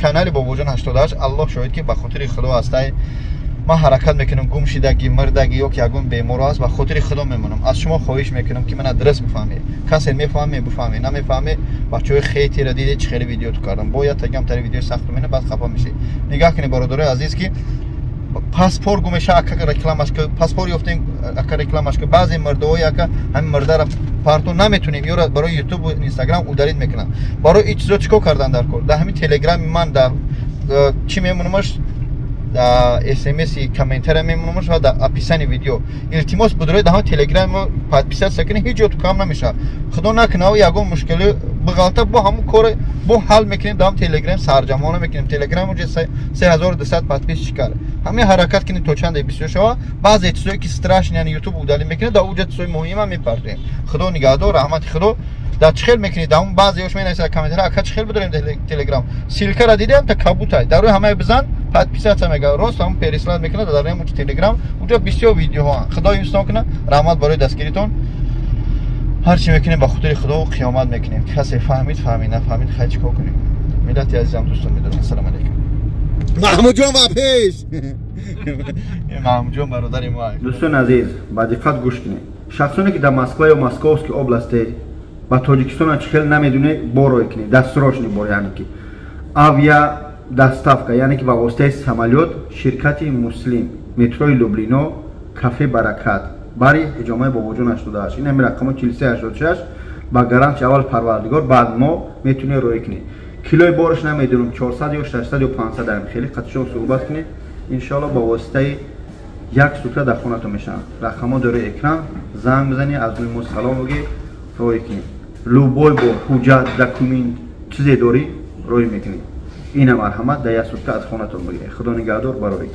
Канали Бобоҷон 88, Аллоҳ шоҳид, ки ба хотири Худо ҳастай. Ман ҳаракат мекунам, гум шидаги, мирдаги ё ки ягон беморо аст, ба хотири Худо мемонам. Аз шумо хоҳиш мекунам, ки мана дуруст бифаҳмед. Касе мефаҳме, бифаҳме, намефаҳме, бачаҳои хейтера диде, чӣ хеле видео ту кардам. Бояд тагам тари видеои сахт мена, баъд хафа мешӣ. Нигаҳ кунед, бародарои азиз, ки паспорт гум меша, ака, рекламаш ки, паспорт ёфтем, ака, рекламаш ки. Баъзе мирдаҳои, ака, ҳамин мирдара парто наметунем, ёра барои Ютуб, Инстаграм удалить мекунанд. Барои ин чизо чӣ кор кардан дар кор? Дар ҳамин Телеграми ман дар чӣ мемонамаш, дар смси комментария мемонамаш ва дар описании видео. Илтимос, будрои дар ҳамин Телеграми подписаться кунед, ҳеҷ ҷо ту кам намешавад. Худо накунад, ягон мушкили бағалта, бо ҳамун кори бо ҳал мекунем, дар ҳам Телеграм сарҷамона мекунем. Телеграм уже 3200 подписчик кард. Ҳамин ҳаракат кунед, то чанде бисёр шава. Баъзе чизое ки страшно, яъне Ютуб удалить мекунед, дар уҷа чизои муҳима мепартоем. Худо нигаҳдор, раҳмати Худо. Дар чӣ хел мекунед? Дар баъзеош менависад комментария: «Ака, чӣ хел бидорем Телеграм?» Ссылка ра дидем, та кабутай дар рӯи ҳамаи бизан, подписаться мега, рост ҳамун переслать мекунад дар ҳамун Телеграм. Уҷа бисёр видеоҳо. Худо ҳифзтон кунад, раҳмат барои дастгиритон. Ҳар чӣ мекунем, ба хотири Худо қиёмат мекунем. Касе фаҳмид, фаҳмид, нафаҳмид, хай, чӣ кор кунем? Миллати азизам, дӯстон медорам. Ассалому алайкум. Маҳмудҷон ба пеш, Маҳмудҷон бародари мо. Дӯстони азиз, ба диққат гӯш кунед. Шахсоне, ки дар Москва ё Московский области, ба Тоҷикистона чӣ хел намедонед, бор рой кунед, дастрочный бор, яъне ки авиа доставка, яъне ки ба воситаи самолёт. Ширкати Муслим, метрои Люблино, кафе Баракат, бари ҳиҷомаи Бобоҷон 88, ин ҳами рақамо 4386. Ба гарантии аввал Парвардигор, баъд мо метавонед роӣ кунед. Килои бораш намедонам, 400 ё 600 ё 500 ам, хеле қатишон суҳбат кунед. Иншоалло, ба воситаи як сутка дар хонатон мешаванд. Рақамҳо дори экран, занг бизанед, аз рӯи мо салом бигӣ, роӣ кунед. Любой бор, ҳуҷҷат, документ, чизе дорӣ, роӣ мекунед. Ина, марҳамат, дар як сутка аз хонатон бигиред. Худо нигаҳдор барои.